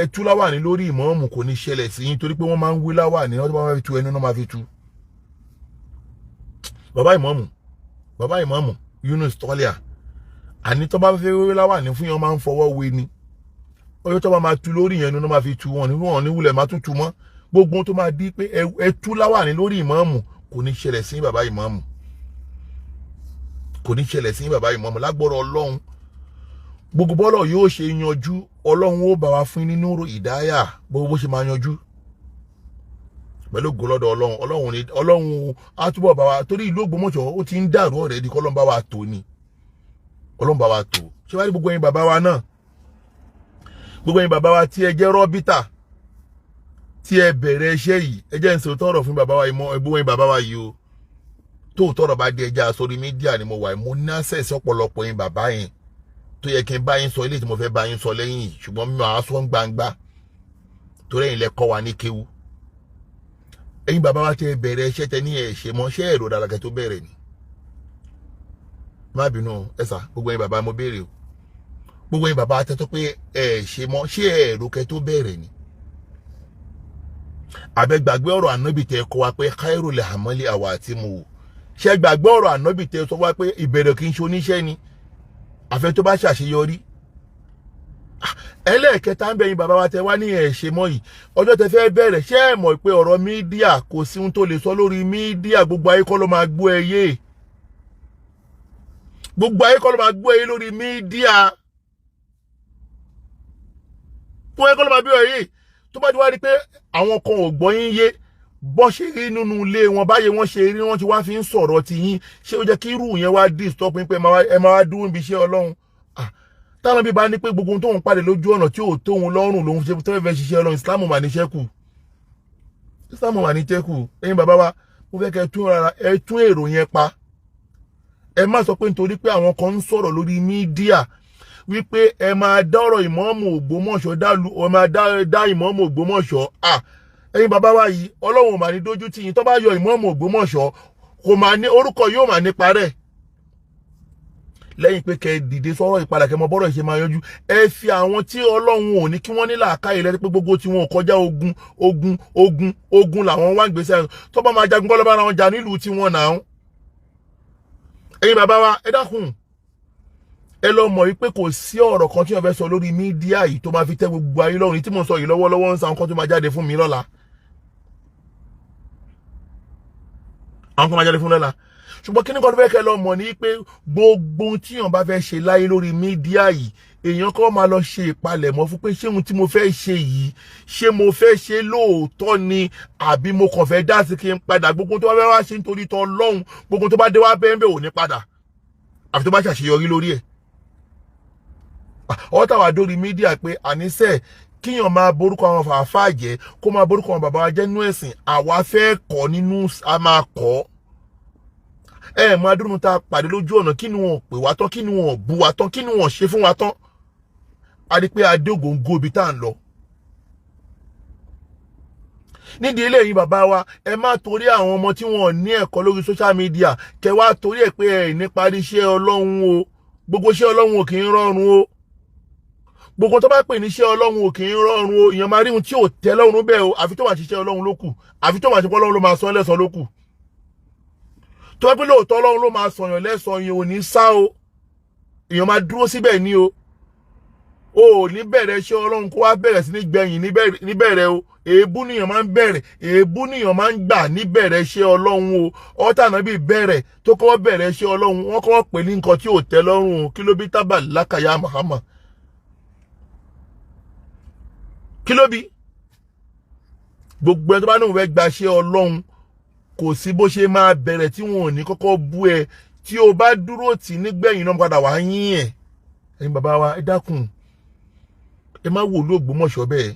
ẹtú láwàní lórí ìmọ̀ọ́mù kò ní ṣẹlẹ̀ sí yín, torí pé wọ́n máa ń wí láwàní, wọ́n tó bá fi tu ẹnu náà máa fi tu. Bàbá ìmọ̀ọ́mù, bàbá ìmọ̀ọ́mù Yunus Tọ́líà, àní tó bá fẹ́ wí láwàní fún yẹn, máa ń fọwọ́ wé ni. Ọjọ́ tó bá máa tu lórí yẹn ni wọ́n máa fi tu wọn ní, wọn ní wulẹ̀ máa tún tu mọ́. Gbogbo tó máa di pé ẹtú láwàní lórí ìmọ̀ọ́mù kò ní ṣẹlẹ̀ sí bàbá ìmọ̀ọ́mù, kò ní ṣẹlẹ̀ sí bàbá ìmọ̀ọ́mù. Lágbọ́rọ̀ Ọlọ́run, gbogbo bọ́lọ̀ yóò ṣe yanjú, Ọlọ́run ó bá wa fún nínú ìdáyà gbogbo bó ṣe máa yanjú pẹ̀lú ògo lọ́dọ̀ Ọlọ́run. Ọlọ́run ní Ọlọ́run á túbọ̀ bá wa, torí ìlú Ògbómọ̀ṣọ́ ó ti ń dàrú ọ̀rẹ́ di, kọ́lọ́n bá wa tó ni, Ọlọ́run bá wa tó. Ṣé wàá rí gbogbo ẹ̀yin bàbá wa náà, gbogbo ẹ̀yin bàbá wa tí ẹ jẹ́ rọ́bítà, tí ẹ bẹ̀rẹ̀ iṣẹ́ yìí, ẹ jẹ́ ń sọ tọrọ fún bàbá wa yìí mọ́. Gbogbo ẹ̀yin bàbá wa yìí o, tó tọrọ bá dé, ẹja sórí media ni mo wà. Mo ní access ọ̀pọ̀lọpọ̀ yín bàbá yẹn tó yẹ kí n bá yín sọ ilé tí mo fẹ́ bá yín sọ lẹ́yìn yìí, ṣùgbọ́n mi máa sọ gbangba torí ẹ̀yin lẹ kọ́ wa ní kéwú. Ẹ̀yin bàbá wa tẹ bẹ̀rẹ̀ iṣẹ́, tẹ ní ẹ̀ ṣe mọ́, ṣé èrò dàlàkẹ́ tó bẹ̀rẹ̀ ni? Má bínú ẹ sà. Gbogbo ẹ̀yin bàbá, mo béèrè o. Gbogbo ẹ̀yin bàbá tẹ tó pé ẹ̀ ṣe mọ́, ṣé èrò kẹ́ tó bẹ̀rẹ̀ ni? Àbẹ gbàgbé ọ̀rọ̀ ànábì tẹ kọ́ wa pé khairul amali àwa àti mu wò? Ṣé gbàgbé ọ̀rọ̀ ànábì tẹ sọ wá pé ìbẹ̀rẹ̀ kì í ṣe oníṣẹ́ ni, àfẹ́ tó bá ṣàṣeyọrí? Ẹlẹ́ẹ̀kẹta ń bẹ, yín bàbá wa tẹ wá ní ẹ̀ ṣe mọ́ yìí, ọjọ́ tẹ fẹ́ bẹ̀rẹ̀, ṣé ẹ mọ̀ pé ọ̀rọ̀ media, kò sí ohun tó lè sọ lórí media, gbogbo ayé kọ́ ló máa gbọ́ ẹ yé? Gbogbo ayé kọ́ ló máa gbọ́ ẹ yé lórí media. Gbogbo ayé kọ́ ló máa gbọ́ ẹ yé. Tó bá ti wá rí pé àwọn kan ò gbọ́ yín yé, bọ́ ṣe rí nínú ilé wọn báyìí, wọ́n ṣe rí, wọ́n ti wá fi ń sọ̀rọ̀ ti yín, ṣé ó jẹ́ kí irú yẹn wá disturb yín pé ẹ máa wá dúró níbi iṣẹ́ Ọlọ́run? Táwọn bí bá ní pé gbogbo ohun tóun pàdé lójú ọ̀nà tí ò tóun lọ́rùn lòun ṣe tó fẹ́ ṣiṣẹ́ Ọlọ́run, Islam mà ní ṣẹ́kù, Islam mà ní ṣẹ́kù. Ẹ̀yin bàbá wa, mo fẹ́ kẹ́ ẹ tún rárá, ẹ tún èrò yẹn pa. Ẹ má sọ pé nítorí pé àwọn kan ń sọ̀rọ̀ lórí media wípé ẹ máa dọ́rọ̀ ìmọ̀ọ́mù Ògbómọ̀ṣọ́ dálù, ẹ máa dá ìmọ̀ọ́mù Ògbómọ̀ṣọ́. Ẹ̀yin bàbá wa yìí, Ọlọ́run ò mà ní dójú tì yín. Tó bá yọ ìmọ̀ọ́mù Ògbómọ̀ṣọ́, kò mà ní orúkọ yóò mà ní parẹ́. Lẹ́yìn pé kẹ́ ẹ dìde sọ̀rọ̀ ìpadà, kẹ́ mọ bọ́rọ̀ ṣe máa yanjú, ẹ fi àwọn tí Ọlọ́run ò ní kí wọ́n ní làákàyè lẹ́ni pé gbogbo tí wọn ò kọjá ogun, ogun, ogun, ogun làwọn wá ń gbèsè tó bá máa jagun kọ́ lọ́ba ara wọn jà nílùú tí wọ́n náà. Ẹ̀yin bàbá wa, ẹ dákun, ẹ lọ mọ̀ wípé kò sí ọ̀rọ̀ kan tí wọ́n fẹ́ sọ lórí media yìí tó máa fi tẹ́ gbogbo ayé lọ́rùn. Tí mò ń sọ yìí lọ́wọ́lọ́wọ́ ń sa nǹkan tó máa jáde fún mi lọ́la, àwọn kan máa jáde fún lọ́la. Ṣùgbọ́n kí ni kan tó fẹ́ kẹ́ lọ mọ̀ ní pé gbogbo ohun tí èèyàn bá fẹ́ ṣe láyé lórí media yìí, èèyàn kọ́ máa lọ ṣe ìpalẹ̀mọ́ fún pé ṣé ohun tí mo fẹ́ ṣe yìí, ṣé mo fẹ́ ṣe lóòótọ́ ni, àbí mo kàn fẹ́ dá sí kí n padà? Gbogbo tó bá fẹ́ wá ṣe nítorí tọ́ Ọlọ́run, gbogbo tó bá dé wá bẹ́ẹ̀ bẹ́ẹ̀ ò ní padà, àfi tó bá ṣàṣeyọrí lórí ẹ̀. Ọ̀ táwa dórí media pé àníṣe kíyàn máa borúkọ àwọn fàáfàá jẹ́, kó máa borúkọ àwọn bàbá wa jẹ́ nínú ẹ̀sìn, àwa fẹ́ kọ́ nínú a máa kọ́. Ẹ mọ adúrún tá a pàdé lójú ọ̀nà. Kí ni wọn pè wá tán? Kí ni wọn bú wa tán? Kí ni wọn ṣe fún wa tán? A rí pé adé ògóńgó ibi tá à ń lọ. Nídìí eléyìí, bàbá wa, ẹ má torí àwọn ọmọ tí wọn ò ní ẹ̀kọ́ lórí social media kẹ wá torí ẹ̀ pé ẹ ní parí iṣẹ́ Ọlọ́run o. Gbogbo iṣẹ́ Ọlọ́run ò kì í rọrùn o. Gbogbo tó bá pè ní iṣẹ́ Ọlọ́run ò kì í rọrùn o. Èèyàn máa rí ohun tí ò tẹ́ lọ́rùn bẹ́ẹ̀ o, àfi tó wà ṣiṣẹ́ Ọlọ́run ló kù, àfi tó wà ṣe pé Ọlọ́run ló máa sọ lẹ́sàn ló kù. Tó bá pé lóòótọ́ Ọlọ́run ló máa sọ̀yàn lẹ́sàn yẹn, ò ní sá o, èèyàn máa dúró síbẹ̀ ní o. O ò ní bẹ̀rẹ̀ iṣẹ́ Ọlọ́run kó wá bẹ̀rẹ̀ sí ní gbẹ̀yìn níbẹ̀rẹ̀ o. Èébú nìyàn máa ń bẹ̀rẹ̀, èébú nìyàn máa ń gbà níbẹ̀rẹ̀ iṣẹ́ Ọlọ́run o. Ọ̀tá náà bí bẹ̀rẹ̀ tó kọ́ bẹ̀rẹ̀ iṣẹ́ Ọlọ́run, wọ́n kọ́ pè ní nǹkan tí ò tẹ́ lọ́rùn o. Kí ló bí tábà lákàyà Muhammad? Kí ló bí? Gbogbo ẹni tó bá ní òun fẹ́ gba iṣẹ́ Ọlọ́run, kò sí bó ṣe máa bẹ̀rẹ̀ tí wọn ò ní kọ́kọ́ bú ẹ. Tí o bá dúró tì nígbẹ̀yìn náà, padà wá yín ẹ̀. Ẹ̀yin bàbá wa, ẹ dákun, ẹ má wò lóògbómọ̀ṣọ́ bẹ́ẹ̀.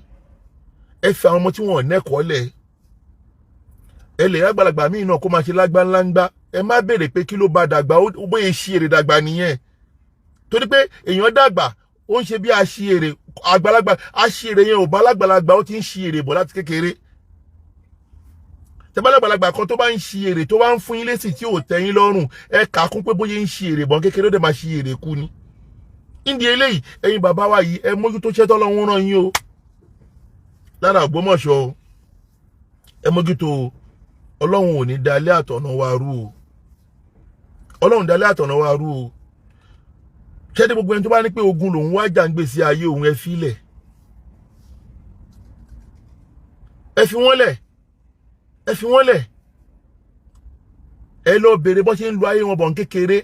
Ẹ fi àwọn ọmọ tí wọn ò nẹ́kọ̀ọ́ lẹ̀. Ẹ lè lágbàlagbà míì náà kó máa ṣe lágbáńláńgbá. Ẹ má béèrè pé kí ló bá dàgbà, ó bóyá ṣí èrè dàgbà nìyẹn, torí pé èèyàn dàgbà, ó ń ṣe bí aṣièrè àgbàlagbà. Aṣièrè yẹn ò bá lágbàlagbà, ó ti ń ṣièrè bọ̀ láti kékeré. Tẹ́bálàgbàlagbà kan tó bá ń ṣièrè, tó bá ń fún yín lésì tí ò tẹ́ yín lọ́rùn, ẹ kà á kún pé bóyá ń ṣièrè bọ̀ kékeré, ó dẹ̀ máa ṣièrè kú ni. Nídìí eléyìí, ẹ̀yin bàbá wa yìí, ẹ mójútó iṣẹ́ tọ́lọ́run rán yín o lára Ògbómọ̀ṣọ́ o. Ẹ mójútó o. Ọlọ́run ò ní dalẹ́ àtọ̀nà wa rú o. Ọlọ́run dalẹ́ àtọ̀nà wa rú o. Ṣẹ́ni gbogbo ẹni tó bá ní pé ogun lòun wá jà ń gbèsè ayé òun, ẹ filẹ̀, ẹ fi wọ́n lẹ̀, ẹ fi wọ́n lẹ̀. Ẹ lọ bèrè bó ṣe ń lu ayé wọn bọ̀ ń kékeré,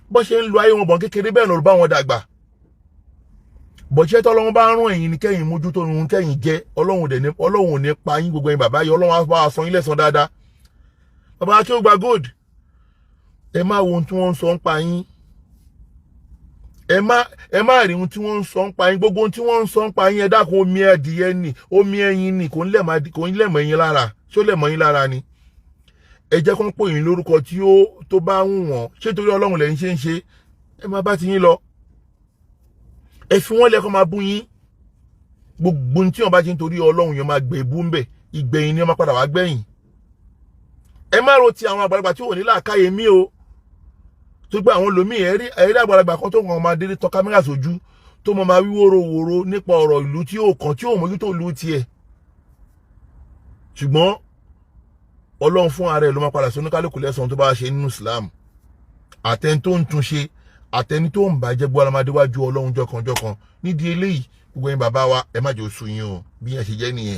bó ṣe ń lu ayé wọn bọ̀ ń kékeré, bẹ́ẹ̀ ló bá wọn dàgbà. Bọ̀ṣẹ́ tọ́lọ́run bá rún ẹ̀yin ní kẹ́yìn mójútó ohun kẹ́yìn jẹ́. Ọlọ́run dẹ̀ ní, Ọlọ́run ò ní pa yín. Gbogbo ẹ̀yin bàbá yìí, Ọlọ́run á bá wa san yín lẹ́san dáadáa. Bàbá Akéwùgbà Gold, ẹ má wo ohun tí wọ́n ń sọ ń pa yín. Ẹ má rí ohun tí wọ́n ń sọ ń pa yín. Gbogbo ohun tí wọ́n ń sọ ń pa yín, ẹ dákun, omi ẹdìyẹ nì, omi ẹyin nì, kò ń lẹ̀ mọ́ ẹyin lára. Ṣó lẹ̀ mọ́ yín lára ni? Ẹ jẹ́ kó ń pè yín lórúkọ tí ó tó bá wù wọ́n. Ṣé torí Ọlọ́run lẹ́yìn ṣe ń ṣe? Ẹ má bá ti yín lọ, ẹ fi wọ́n lẹ́kọ́ máa bú yín. Gbogbo tí wọ́n bá ti ń torí Ọlọ́run yẹn máa gbé ebú ń bẹ̀, ìgbẹ̀yìn ni wọ́n máa padà wá gbẹ̀yìn. Ẹ má ro ti àwọn àgbàlagbà tí ò ní làákàyè mí o, tó gbé àwọn lòmíì. Ẹ̀rí àgbàlagbà kan tó kàn máa délé tọ kámẹ́rà sójú, tó mọ máa wí wóróworó nípa ọ̀rọ̀ ìlú tí ò kàn, tí ò mójútó ìlú tiẹ̀. Ṣùgbọ́n Ọlọ́run fún ara ẹ̀ ló máa padà sọ oníkálukú lẹ́san tó bá ṣe nínú Islam. Àtẹni tó ń tún ṣe, àtẹni tó ń bàjẹ́, gbọ́ alámadéwájú Ọlọ́run jọkànjọkàn. Nídìí eléyìí, gbogbo ẹ̀yin bàbá wa, ẹ má jẹ́ oṣù yín o. Bí yẹn ṣe jẹ́ nìyẹn.